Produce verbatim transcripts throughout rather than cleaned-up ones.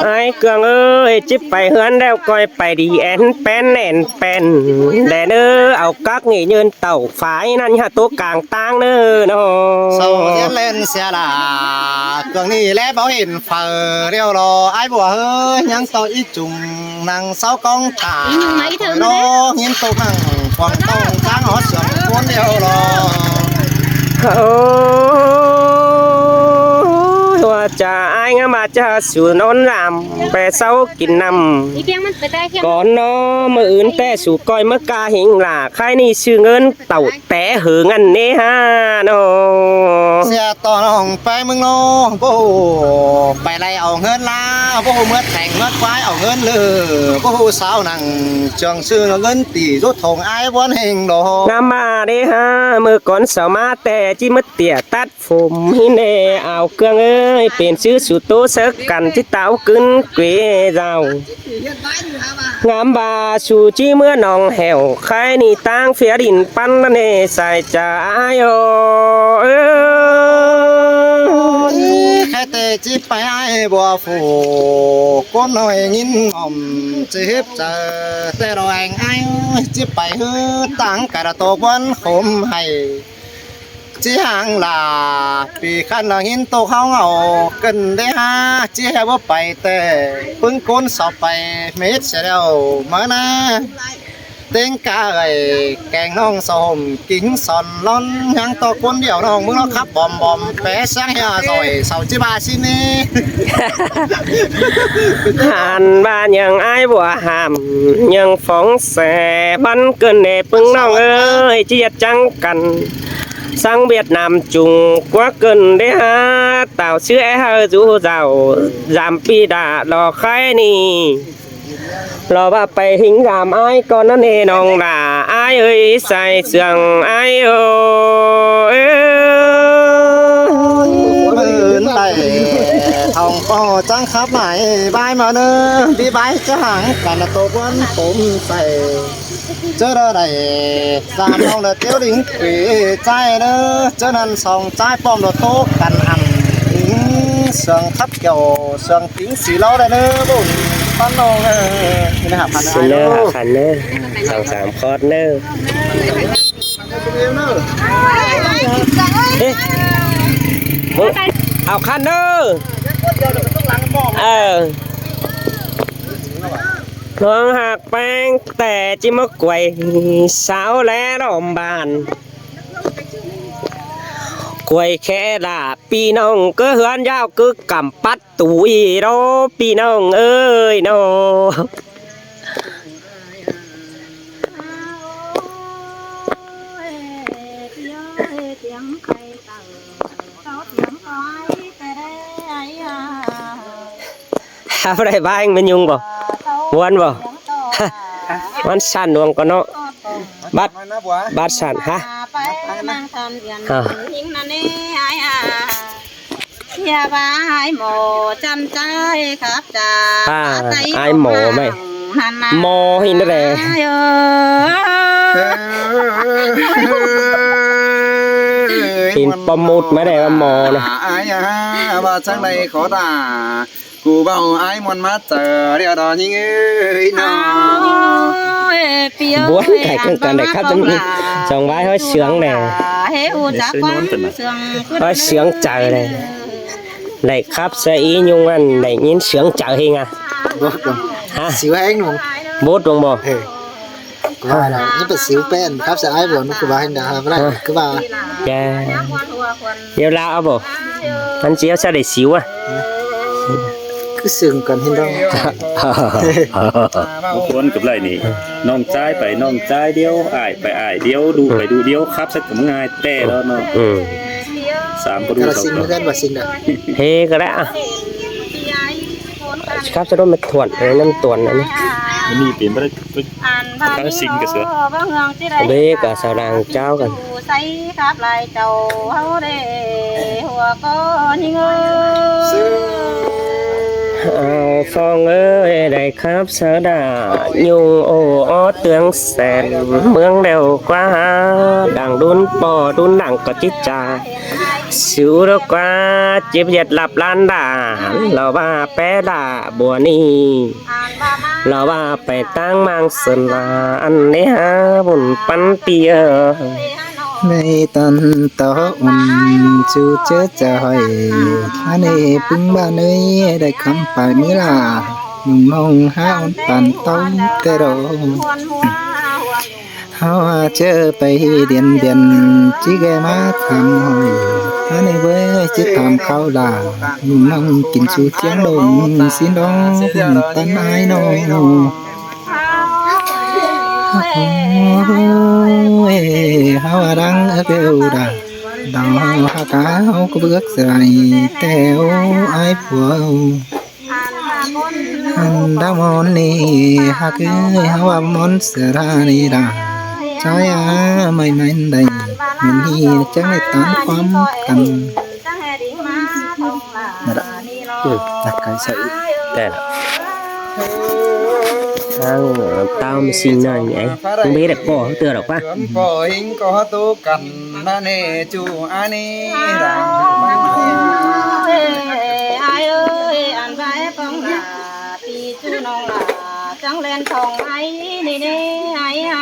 Ải ꞌcương ơi, ꞌchí pay ꞌhướn ꞌlẹo ꞌcoi pay đi ẻn ꞌpén ẻn ꞌpén. Đe ꞌnớ, au cắp ꞌnị ꞌnhơn tảu phái ꞌnặn hảư ꞌtố cang ꞌtáng ꞌnớ ꞌnớ. Sau ꞌdiến ꞌlen sia lả, ꞌcương ꞌnị ꞌlé báu hên phaư ꞌlẹo lo, ải bua ꞌhứ, ꞌnhắng ꞌto ꞌí chung nẳng sau cóng thả. Hên ꞌtố nẳng quảng tông cáng ót sương ꞌcốn ꞌlẹo lo. Ôi, ꞌhua ꞌchạ ải ꞌngá ꞌmá ꞌchạ su ꞌnón ꞌlam, ꞌpe sau kin ꞌnặm. Cón ꞌnọ, ꞌmự ứn ꞌtẹ su ꞌcoi ꞌmá ca ꞌhính lả, khái ꞌnị ꞌsứ ꞌngớn tảu té hớ ꞌngắn ꞌnê ha ꞌnọ. Sia ꞌto ꞌnọng ꞌpé ꞌmướng ꞌnọ, báu ꞌhụ pay ꞌlạy au ꞌngớn ꞌlạ, báu ꞌhụ ꞌmứa thẻng ꞌmứa ꞌquái au ꞌngớn ꞌlự, báu ꞌhụ sau nẳng ꞌchương ꞌsứ ꞌngớn tỉ dú thông ải ꞌvốn ꞌhêng lo. ꞌNgắm ꞌmá ꞌnê ha, ꞌmự cón sau ꞌmá ꞌtẹ ꞌchí ꞌmá ꞌtiể tắt phôm ꞌhí ꞌnê. Au ꞌcương ơi, pên ꞌsứ su ꞌtố sớc căn ꞌchí táo ꞌcứn quê dao. ꞌNgắm ꞌva su ꞌchí ꞌmứa nong hẻo, khái ꞌnị ꞌtáng phiá đin ꞌpắn ꞌnặn ꞌnê sai ꞌchạ ải ô. Ơ, khái ꞌtẹ ꞌchí pay ải bua phủ, ꞌcốn ꞌnọi ꞌnghín ꞌnọm ꞌchí hếp chaư, ꞌtẹ lo eng ải ơi, ꞌchí pay ꞌhứ ꞌtáng cai đa tô ꞌvốn khốm hảy. ꞌChí hang lả, pi khăn lả ꞌnghín ꞌtô khong au ꞌcợn đé ha, ꞌchí hé báu pay ꞌtẹ, ꞌpứng ꞌcốn sau pay mết sia ꞌlẹo ꞌmá ꞌná. ꞌTếng cá ơi, keng ꞌnọng sau hôm kính son lón, ꞌnhắng ꞌto ꞌcốn điêu ꞌnọng ꞌmướng ꞌnọ khắp bom bom, pé sáng hia rồi, sau ꞌchí ꞌva ꞌsịn ꞌnị. Hẳn ꞌva ꞌnhắng ải bua hảm, ꞌnhắng phóng xe, bắn ꞌcợn đé ꞌpứng ꞌnọng ơi, ꞌchí ꞌdệt chắng căn. Sang Việt Nam Trung Quốc ꞌcợn đé ha, tảo sư é hơ dú dảo, dám pi đạ lo khái ꞌnị. Lo ꞌva pay ꞌhính dám ải ꞌcọ ꞌnặn ꞌnê ꞌnọng lả, ải ơi, sai sương ải ô. Ơ, ꞌmự ứn đảy, thong ꞌpo chắng khắp mải, bái ꞌmá ꞌnớ, bi bái chắng căn tô ꞌvốn tôm sai. ꞌChớ đa đảy, dám ꞌnọng đa tiếu đính quỷ ꞌchái ꞌnớ, ꞌchớ ꞌnặn song ꞌchái pom đa ꞌtố căn ăn, đính sương khắp kiểu, sương kính xí ló đa ꞌnớ, bổn ꞌpắn ꞌnọng ꞌnớ. Ꞌnị hả khăn ꞌnớ, hả khăn ꞌnớ, song sam khót ꞌnớ. Ê, bố, au khăn ꞌnớ. Ờ. Hương hạc ꞌpéng ꞌtẹ ꞌchí ꞌmá quay sáo lé ꞌlóm bản. Quay khé lả ꞌpi ꞌnọng ꞌcứ ꞌhướn dao ꞌcứ cắm pắt tủ ꞌnị ꞌló ꞌpi ꞌnọng ơi ꞌnọ. Hảư đảy ꞌváng ꞌmen ꞌnhung bô? Buôn bô? Ꞌmắn săn luông ꞌcọ ꞌnọ. Bát, bát săn hả? Hả? Hả? Ải mô ꞌmạy. Mô ꞌhịn đé. ꞌHịn pom mút ꞌmá đé ꞌva mô ꞌnị. Ải à, ꞌva chắng đảy khó tả. Cu ꞌvạu ải ꞌmuôn ꞌmá chaư ꞌlẹo đó ꞌnhính ơi ꞌnọ. Buôn cải cưng cần đảy khắp chăm ꞌnhính. Song bái ꞌhới sướng đé. ꞌHới sướng chaư đé. Đảy khắp sia ꞌí ꞌnhung ăn đảy ꞌnhính sướng chaư ꞌhêng à. Hả? Xíu ꞌhéng ꞌnọng. Bốt ꞌnọng bô? Ê. Cu ꞌva ꞌnị, ꞌnị pay xíu ꞌpéng, khắp sia ải buôn, cu ꞌva ꞌhéng đa, ꞌva ꞌnị, cu ꞌva. Chà. Điêu lao bô? ꞌMắn sia ꞌsa đảy xíu à? Cứ sướng căn ꞌhịn đó. Bố cuốn cặp lại ꞌnị. ꞌNọng ꞌchái pay, ꞌnọng ꞌchái điêu, ải pay, ải điêu, ꞌlụk pay, ꞌlụk điêu, khắp sắc cắm ngai, ꞌtẹ đó ꞌnọ. Ừ. Sám báu ꞌlụk. Cả sướng ꞌmá căn ꞌva sướng đa. Hê, ꞌcọ đảy à. Khắp sia đón ꞌmá thuôn, ơ, ꞌnặn thuôn ꞌnặn ꞌnị. ꞌMắn ꞌnị pên báu đảy, báu đảy sướng ꞌcọ sướng. Báu ꞌcọ sau đang cháo căn. Ao Phong ơi, đảy khắp sia đa ꞌnhung ô ót ꞌtướng sen, ꞌmướng ꞌlẹo ꞌquá hả, đang đun pô đun đang ꞌcọ ꞌchí chả. Sú đa ꞌquá chếp ꞌdệt lắp ꞌlan đa, lỏ ꞌva pé đa bua ꞌnị, lỏ ꞌva pay ꞌtáng ꞌmáng sưn la, ăn ꞌnị ha bun păn ꞌpi ơ. ꞌNị ꞌtan tó ꞌun ꞌchu ꞌchớ ꞌchạ ꞌhọi, ăn ꞌnị ꞌpứng ꞌva ꞌnị đảy khắm pay ꞌmứ la, ꞌnung ꞌnọng hák ꞌón păn tó té ꞌló. ꞌHáu ꞌchớ pay đi điện biên, ꞌchí ꞌghé ꞌmá khắm ꞌhọi. Ăn ꞌnị bới ꞌchí tham kháo la, ꞌnung ꞌnọng kin ꞌchu ꞌtiếng đông, ꞌsịn đón ꞌtan ải ꞌnọng. Ôi, ꞌháu đang ước êu đa, đau hák cá ꞌháu ꞌcọ bớt dại, té ải phua. Ăn đa ꞌmón ꞌnị hák ới, ꞌháu ꞌva ꞌmón sửa đa ꞌnị đa. Chai a, ꞌmạy ꞌmạy đảy, mến ꞌnị chắng đảy ꞌtáng ꞌquám căn. Nả đa. Ừ, đặt cái sợi. Té la. Ăn tao mì xin ꞌnọi ꞌnị. Không biết là có tựa đâu ꞌquá. Ăn ꞌnị ꞌchu ải ꞌnị đa. Ải ơi, ăn ꞌva é ꞌcóng la, ꞌpi ꞌchu ꞌnọng la, chắng ꞌlen thong ải ꞌnị ꞌnị ải a.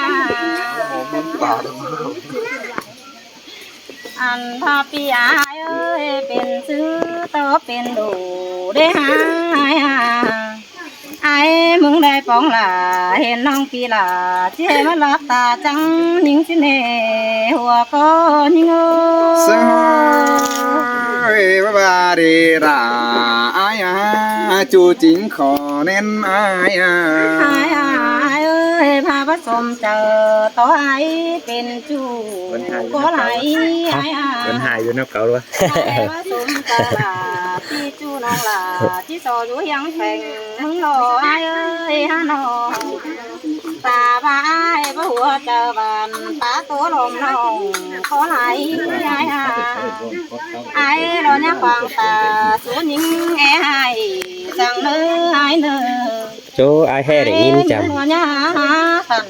Ăn ꞌva ꞌpi ải ơi, pên sư tó pên đủ đế ải a. Ải ꞌmứng đảy ꞌpóng la, hên ꞌnọng ꞌpi la, ꞌchí ꞌmá lắp ta chắng ꞌnhính ꞌsịn ꞌnị, hua ꞌcọ ꞌnhính ơ. Sơi, ꞌva ꞌva đi đa, ải a, ꞌchu chính khó nên ải a. Ải a, ải ơi, ꞌva ꞌva sôm chaư, tó ải pên ꞌchu, có lai ải a. Vẫn hài luôn nó cáu luôn. Ải ꞌva sôm chaư la, ꞌpi ꞌchu ꞌnọng la, ꞌchí so dú ꞌhiếng pheng ꞌmứng lo ải ơi ha ꞌnọng. Ta ꞌva ải ꞌva hua chaư bản, ta ꞌtố lom ꞌnọng, có lai ải a. Ải lo ꞌnhá quảng ta, sú ꞌnhính é ải, dăng ꞌnớ ải ꞌnớ. Chú ải ꞌhế đảy ꞌnhính chăm. Ải ꞌnhá khăn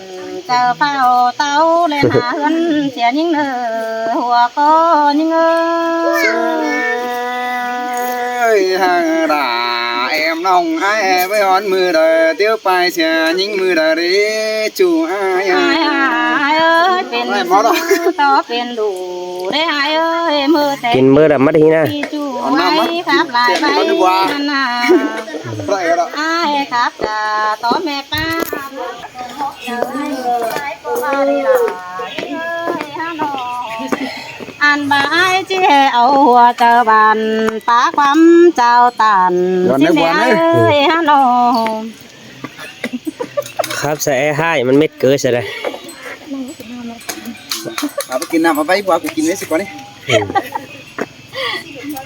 chaư phao táo ꞌlẹo nả ꞌhướn sia ꞌnhính ꞌnớ, hua ꞌcọ ꞌnhính ơ. Ơi, hăng đa em ꞌnọng ải bới ón ꞌmự đaư, tiếu pay sia ꞌnhính ꞌmự đaư đế, ꞌchu ải a. Ải a, ải ơi, pên ꞌmự đó, tó pên đủ đế ải ơi, ꞌmự té. Kin ꞌmự đa ꞌmắt ꞌhí ꞌnớ. ꞌChu ải khắp lai ꞌvạy ăn a. Ải khắp cả tó mẹ ꞌpá. Ăn ꞌva ải ꞌchí ꞌhế au hua chaư bản, pá ꞌquám chaư tản. Ꞌchí ꞌnị ải ơi ha ꞌnọng. Khắp sa é ꞌhại, ꞌmắn mết ꞌcọ sa đa. Au ꞌmá kin ꞌnặm, au ꞌvạy bua, kin ꞌvạy ꞌsịt ꞌquá ꞌnị. Ừ.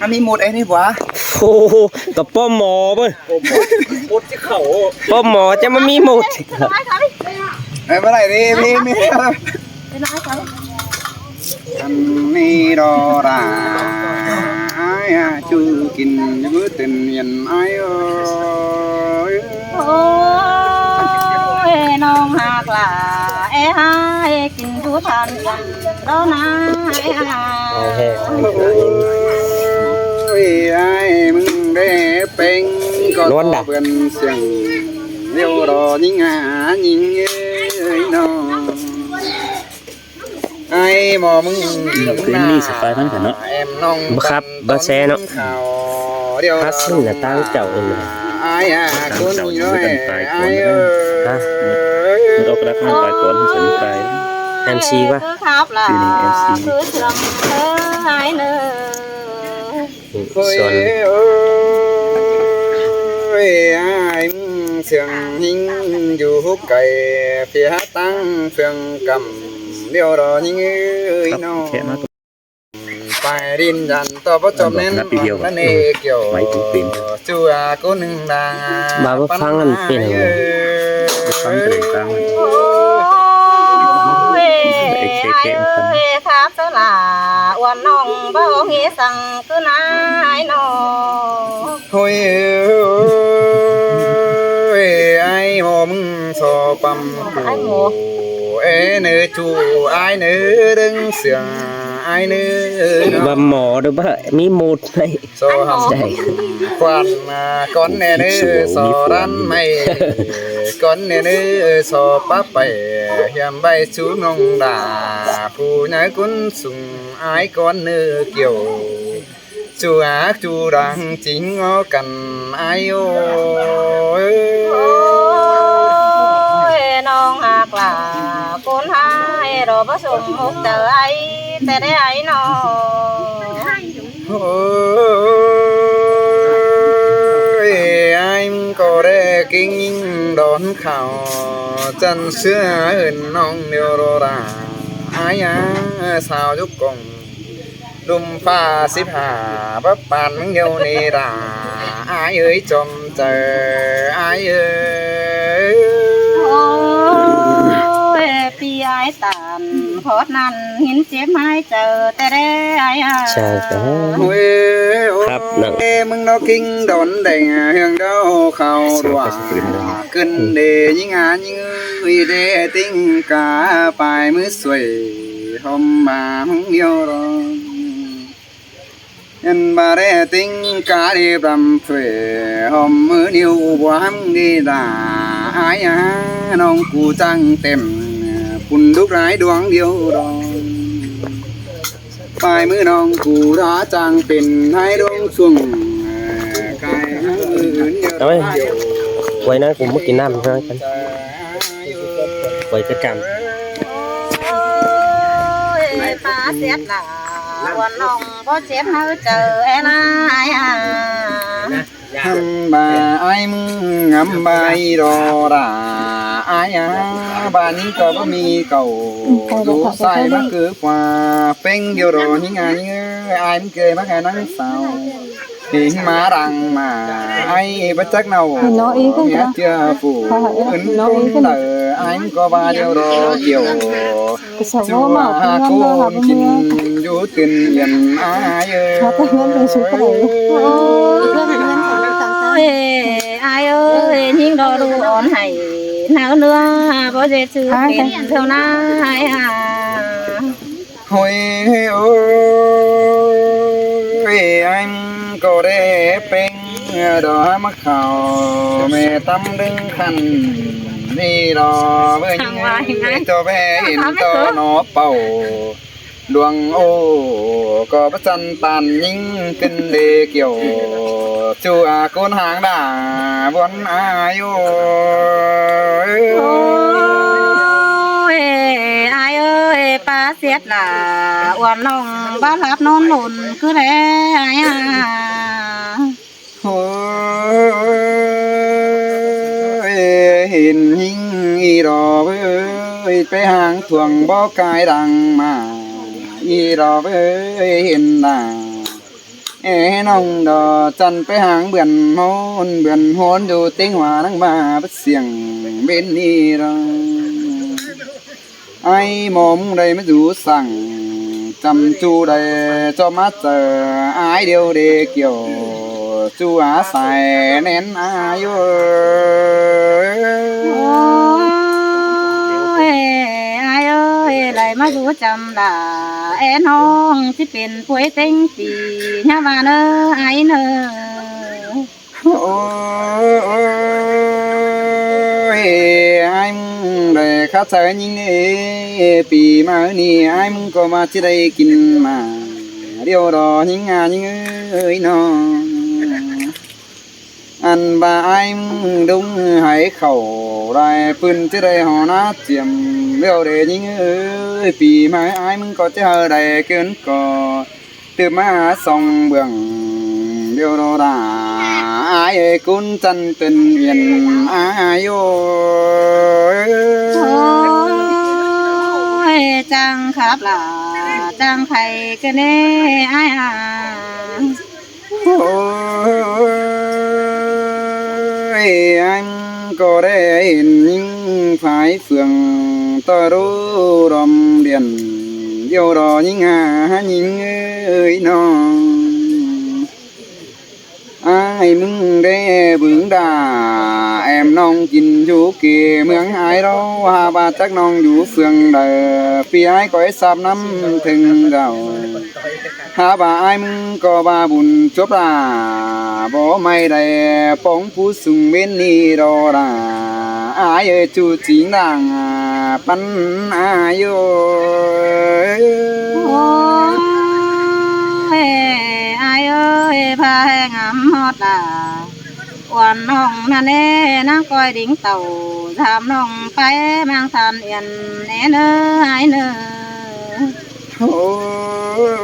Ăn ꞌmí mốt é ꞌnị bua. Ô, cá ꞌpọm mo bới. Mốt chứ khẩu. ꞌPọm mo chả ꞌmá ꞌmí mốt. Ê, bá đảy đi, đi, đi. Ăn ꞌnị đó đa. Ải a, ꞌchu kin bứ tên miền ải ơi. Ôi, ꞌnọng hák la, é ải kin bứ than dăng đó na. Ôi, ải ꞌmứng đé pêng ꞌcọ bươn siêng. ꞌLẹo đó ꞌnhính a, ꞌnhính ơi ꞌnọng. Ải ꞌmo ꞌmứng. Kin ꞌmí sải phai ꞌmắn cả ꞌnớ. Bá khắp, bá sé ꞌnớ. Hák ꞌsịn là ꞌtáng chảu ên nả. Ải a, ꞌtáng chảu ên nả. Hả? Mứt ốc đắc ꞌmắn phai cón, sải ꞌmắn phai. Em xê ꞌquá. Kin em xê. Ôi, ôi, ải ꞌmứng siêng ꞌnhính dú hút cay, phía ꞌtáng phương căm, ꞌlẹo đó ꞌnhính ơi ꞌnọng. Phải rin dặn tỏ bó chọp nên, năn nê kiểu. Máy cũng pin. Chú à, cô nưng đang, à, bá bá pắn phăng ăn pin ai hả? Ơ. Bá phăng từ phăng. Ôi, ê, ê, ê, ai ơi, khắp sớ là, uôn nong bó nghe săng cứ nái nong. Ôi, ôi, ai hôm so păm. Ai mô. Ê, nơ chú, ai nơ đừng sửa. Ai ꞌnớ, băm mỏ đu bá ꞌmí ꞌmột ꞌnị. So hăm, chai, khuan, à, cón ꞌnê ꞌnớ, so răn ꞌmạy. Cón ꞌnê ꞌnớ, so pá pay hiêm ꞌvạy sú ꞌnọng đa. Phủ nháư cốn sung ai cón ꞌnớ kiẻo. Su ác su đang chính ngó căn ai ôi. Ôi, ꞌnọng ꞌhặc lả, cốn ꞌhại ꞌlạ báu sung ꞌmốc chaư ai, té đé ai ꞌnọ. Ôi, ai ꞌcọ đé ꞌkính đón khảu, chăn sứa hên ꞌnọng điêu đô đa. Ai á, sao dúc cổng. Đum pha síp hả bắp bàn mứng điêu nê đà. Ai ơi chom chaư, ai ơi. Ôi, pi ai tản, phót năn, hín chếp mai chaư, té đé ai à. Chaư cả. Ôi, ôi, khắp nặng. Ê, mứng nó kinh đón đèn, hương đau khảo đùa. Cơn đê những á những ơi đê tinh cả, bài mứ xuôi. Hom ba mứng điêu đô. Hên ba đé tinh cá đi băm thuê, hom mứ điêu bua hăm đi đà. Ai á, ꞌnọng cu chăng têm, pun đúc rái đuang điêu đô. Bài mứ ꞌnọng cu đã chăng pên hai đuang chuông, cai hăm ưn điêu. Ôi, quay ná cu mứt kỉ năm ha. Quay cái cam. Ôi, pá siết lả, uôn ꞌnọng báu chếp ꞌháu chaư é ꞌnị ai à. Hăm ba ai mứng ngắm ba ꞌnị đô đa ai à. Ba ꞌnị ꞌcọ báu ꞌmí cảu, dú sai báu cứ pha, pêng điêu đô ꞌnị ai ꞌnị ơi, ai mứng kê báu khe nắng sao. Hính má đang mà ai báu chắc ꞌnọng. Nó ý cái nghĩa đó. Tia phủ. Hả, hả, ứn nó ý cái này. Ai có ba điêu đô kiẻo. Cái sao. Chua mà ha không côn ăn kin đâu. Dú tin yên ai ơi. Hả, cái ngân hàng số cái này. Ôi, ai ơi, ꞌnhính đo đu ón hảy, náo nưa, bó dê chư. Ai, pên ai. Theo na ai à. Ôi, ôi, ai ꞌcọ đé pêng, đo hăm khảu, mê tăm đưng khăn, đi đo bơ ꞌnhính, cho bé hên to nó pảu. Đuang ô, ꞌcọ báu chăn tản ꞌnhính cơn đê kiẻo, chua cốn hang đa, buôn ai ôi. Ôi, ai ơi, pá siết lả, uôn ꞌnọng báu lắp ꞌnón lun cứ đé ai à. Ôi, hên ꞌnhính ꞌnị đô bơ, pé hang thuang báu cai đang mà, ꞌnị đô bơ, hên đa. Ê, ꞌnọng đo chăn pé hang bươn ꞌhôn, bươn ꞌhôn dú tiếng hoa năng ba bớt siêng bên ꞌnị đo. Ai ꞌmo ꞌmứng đảy ꞌmá dú săng, chăm chu đảy ꞌchọ ꞌmá chaư, ai điêu đê kiẻo, chu á sai nén ai ôi. Ôi, ai ơi, đảy ꞌmá dú chăm lả, é ꞌnọng ꞌchí pên puối têng pỉ, ꞌnhá ba ꞌnớ, ai ꞌnớ. Ôi, ai ꞌmứng đảy khắt chaư ꞌnhính ê, pỉ ꞌmá ꞌnị ai ꞌmứng ꞌcọ ꞌmá ꞌchí đảy kin ꞌmá, điêu đo ꞌnhính a ꞌnhính ơi ꞌnọ. Ăn ba ai ꞌmứng đúng hảư khảu đảy pưn ꞌchí đảy hó ná chiêm, điêu đê ꞌnhính ơi, pỉ ꞌmá ai ꞌmứng ꞌcọ ꞌchí hảư đảy kiên ꞌcọ. Tứm ꞌmá song bươn điêu đô đa, ai ơi cốn chăn tơn yên ai ôi. Ôi, chang khắp lả, chang khay kơ ꞌnê ai à. Ôi, ai ꞌcọ đé hên ꞌnhính phái phường tơ đô đom điện, điêu đo ꞌnhính a ꞌnhính ơi ꞌnọ. ꞌhại ꞌmứng đé bướng đa, em ꞌnọng kin dú kê ꞌmướng ải ꞌló, hák ꞌva chắc ꞌnọng dú phượng đaư, ꞌpi ải ꞌcoi sáp ꞌnăm theng dao. Hák ꞌva ải ꞌmứng ꞌcọ ꞌva bun chuốp đa, báu ꞌmạy đảy póng pú sung ꞌvến ꞌnị ꞌló đa. Ải ới, ꞌchu chính đang pắn ải ới. Ôi, ải ới, ꞌva ꞌhẹn ngắm ꞌhọt đa. Uôn ꞌnọng ꞌnặn ꞌnê, ꞌnáng ꞌcoi đinh tảu, dăm ꞌnọng pay ꞌmáng than yên ꞌnê ꞌnớ ải ꞌnớ. Ôi,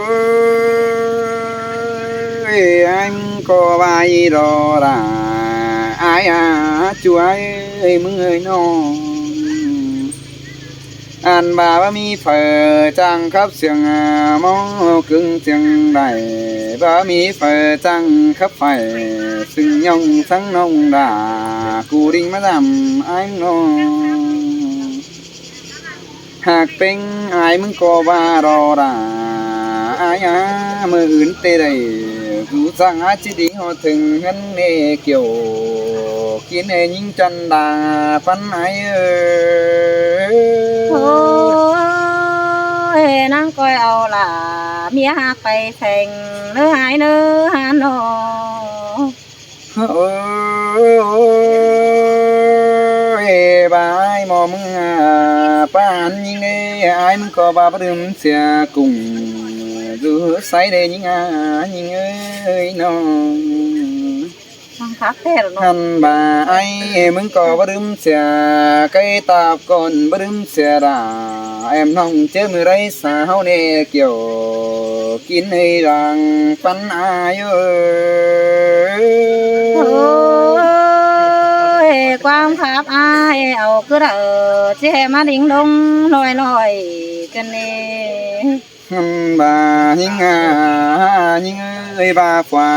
ải ꞌmứng ꞌcọ ꞌva ꞌnị ꞌló đa. Ải a, ꞌchu ải ới, ꞌmứng ới ꞌnọng. Ăn ꞌva báu ꞌmí phaư chắng khắp siêng, ꞌmo ꞌcứng siêng đảy, báu ꞌmí phaư chắng khắp phay, sưng ꞌnọng sắng ꞌnọng đa, cu đinh ꞌmá dăm ải ꞌnọng. Hák ꞌpéng ải ꞌmứng ꞌcọ ꞌva ꞌló đa. Ải a, ꞌmự ứn ꞌtẹ đảy, dú săng ải ꞌchí đinh ꞌhọt theng ꞌhướn ꞌnê kiẻo, kin ꞌnê ꞌnhính chăn đa pắn ải ới. Ôi, ꞌnáng ꞌcoi au lả, ꞌmía hák pay pheng, ꞌnớ ải ꞌnớ hả ꞌnọ. Ôi, ꞌva ải ꞌmo ꞌmứng a, ꞌpá ăn ꞌnhính ới, ải ꞌmứng ꞌcọ ꞌva báu đưm sia cúng, dú sáy đé ꞌnhính a, ꞌnhính ới ꞌnọng. Ăn ꞌva ải ꞌmứng ꞌcọ báu đưm sia, ꞌcáy táp cón báu đưm sia đa, em ꞌnọng ꞌchớ ꞌmự đảy sa ꞌháu ꞌnê kiẻo, kin ới đang pắn ải ới. Ôi, ꞌquám khắp ải au ꞌcứ đaư, ꞌchí ꞌmá đinh ꞌlống ꞌloi ꞌloi ꞌcọ ꞌnê. Ăn ꞌva ꞌnhính a, ꞌnhính ới, ꞌva phua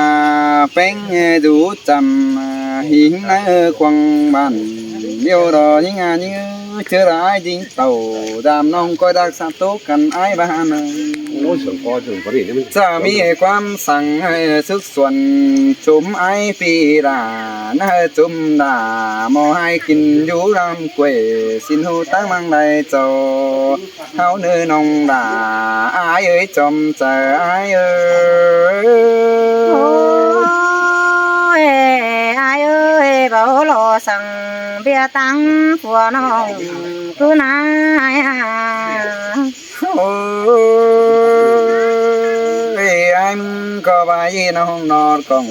ꞌpéng dú chăm, ꞌhính ꞌnớ quăng bản, điêu đó ꞌnhính a, ꞌnhính ới, ꞌchớ đa ải đinh tảu, dăm ꞌnọng ꞌcoi đắc sáp tốc căn ải ꞌva ꞌnớ. Ôi, sướng có, sướng có đi, đi. Chả ꞌmí ꞌquám săng ꞌhại súc suôn, chốm ải ꞌpi đa, ꞌnớ chốm đa, ꞌmo ꞌhại kin dú đăm quê, xin hú tắc ꞌmáng đảy chảu, ꞌháu ꞌnớ ꞌnọng đa, ải ới, chom chaư ải ới. Ôi, ải ới, báu lo săng, ꞌviạk tắng phua ꞌnọng, ꞌcứ ꞌnái a. Ôi, ải ꞌmứng ꞌcọ ꞌva ꞌnị ꞌnọng ꞌnọt cỏng,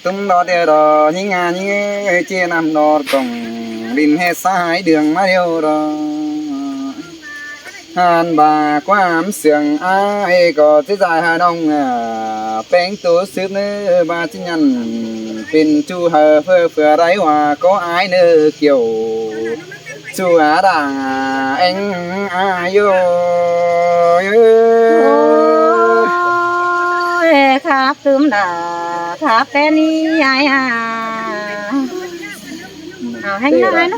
túng ꞌnọt điêu đó, ꞌnhính a, ꞌnhính ới, ꞌchí ꞌnặm ꞌnọt cỏng, đin ꞌhẹt sa ải đường ꞌmá điêu đó. Ăn ꞌva ꞌquám siêng ải ꞌcọ ꞌchí dai hả ꞌnọng a, ꞌpéng tú sứp ꞌnớ ꞌva ꞌchí nhẳn, pên ꞌchu hả phưa phưa đảy ꞌva có ải ꞌnớ kiẻo. Su a đang a, eng a yo. Ôi, khắp tứm đa, khắp ꞌtẹ ꞌnị ải a. Au, ꞌhéng ꞌnớ, ꞌhéng ꞌnớ.